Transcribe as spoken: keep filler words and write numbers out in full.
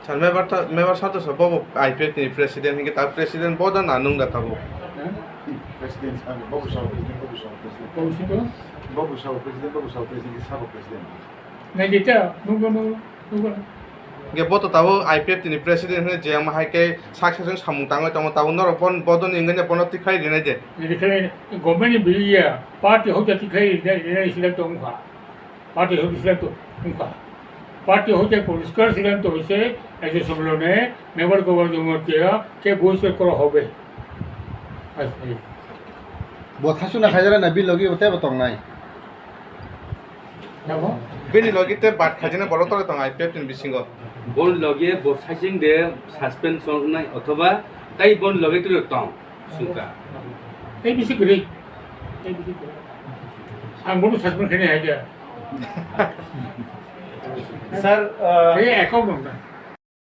Sir, member to, member sato sa bobo I P F ni president hinke ta president boda na nung da tabo. President sa bobo sa president bobo sa president. Bobo sito? Bobo sa president bobo sa president sabo president. Nai dita nung nung nung. Ge boto tabo I P F ni president hine je ama hai ke success samung tangoi tamo tabo norok bon bodon ingene bono tikhlai rinai de. Nai dita government ni biya party hoja tikhlai rinai rinai sila tongkha. Party hoite siddhanto wngkha. Party hoite poriskar siddhanto hoise, রাজ্য সম্মেলনে member governor jongno tia ke বহিষ্কার করা হবে. Bo thasuna khaijana na bill logi tebo tongnai. Bini logi te bat khaijana borok tole tong I P F ni bisingo. Bon logi bo saiching de suspension nai othoba tai bon logi tole tong. Sungkha. Tei bisi kwrwi. Tei bisi kwrwi. Ang bono suspend khainai hai khe. Sir, uh, Tei account nang.